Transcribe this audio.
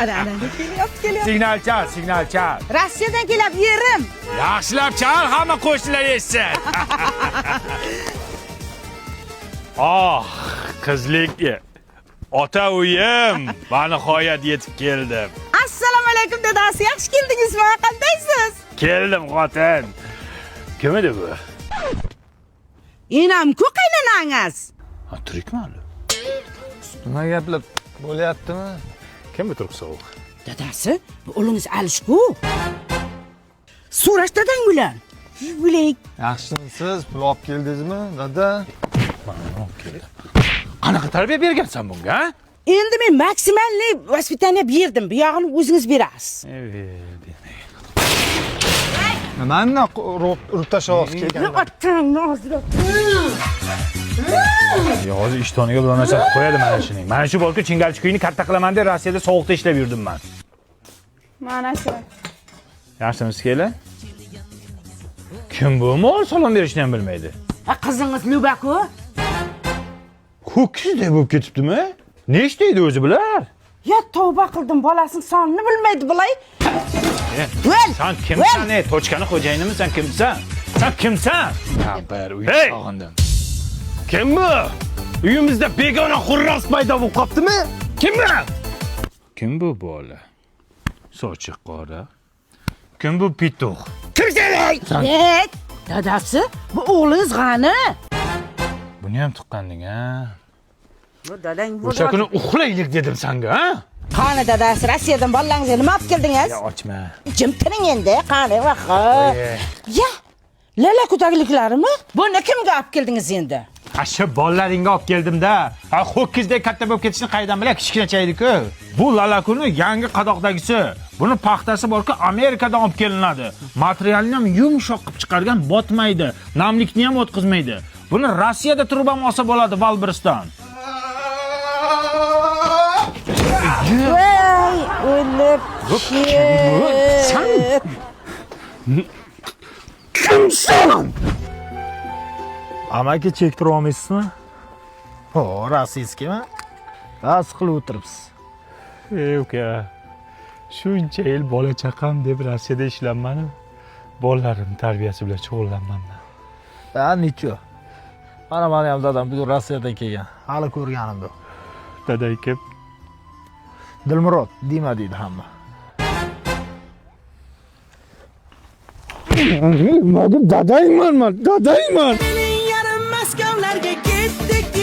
Ana, ana, kelyapti, kelyapti. Signal chal, signal chal. Rossiyadan kelyapti yerim. Yaxshilab chal, hamma qo'shnilar eshitsin. Oh, qizlik ota uyim, va nihoyat yetib keldim. Assalomu alaykum dadasi, yaxshi keldingizmi? Qandaysiz? Keldim xotin. Kim edi bu? Enam-ku qaynanangiz. Ha, tirikmi hali? Nima gaplar bo'lyaptimi? Kim bu turib sovuq? Dadasi, bu o'g'lingiz Alishku. So'rash dadang bilan. Bilak. Yaxshimisiz? Pul olib keldingizmi, dada? Qanaqa tarbiya bergansan bunga, ha? Endi men maksimalniy воспитание berdim. Bu yog'ini o'zingiz berasiz. Nimani urib tashlayapsiz kelganda? Otangni og'ziga. Ya hozir ishtoniga biror narsa qilib qo'yadi mana shuning. Mana shu borku chingalchi kuyini katta qilaman deb Rossiyada sovuqda ishlab yurdim man. Mana shu. Yaxshimisiz kelin? Kim bu? Mol salom berishni ham bilmaydi. Ha, qizingiz Luba-ku. Ho'kizdek bo'lib ketibdimi? Nechta edi o'zi bular? Ya tavba qildim, bolasining sonini bilmaydi bulay. Vel, Sen kimsan ey? Tochkani xo'jayinimisan, kimsan? Sen kimsan? Kampir, uyni Hey! sog'indim. Kim bu? Uyimizda begona xurros paydo bo'lib qoptimi? Kim bu? Kim bu bola? Sochi qora. Kim bu pituq? Kimsan? Ey, dadasi, bu o'g'lingiz g'ani. Buni ham tuqqanding, ha? Bu dadang bu. O'sha kuni uxlaylik dedim sanga, ha? Qani dadasi, Rossiyadan bolalaringizga nima olib keldingiz? Ya ochma. Jim turing endi, qani vaho. Qo'y. Ya, lala kutagliklarimi? Buni kimga olib keldingiz endi? Ha shu bolalaringga olib keldim-da. Ha ho'kizdek katta bo'lib ketishini qayerdan bilay, kichkinacha edi-ku. Bu lalakuni yangi qadoqdagisi. Buni paxtasi borku Amerikadan olib kelinadi. Materialini ham yumshoq qilib chiqargan, botmaydi, namlikni ham o'tkazmaydi. Buni Rossiyada turib ham olsa bo'ladi Valbrisdan. Voy, o'lib. Sen kimsan? Amaki chektira olmaysizmi? Ho, rossiyskimi? Bas qilib o'tiribsiz. Ey uka, shuncha yil bola chaqam deb Rossiyada ishlanmadim. Bolalarim tarbiyasi bilan shug'ullanmanman. Ha, necho. Mana meni ham dadam bugun Rossiyadan kelgan. Hali ko'rganim yo'q. Daday kim? Dilmurod Dima deydi hamma. Dadayman man, dadayman. Yarim Maskovlarga ketdik.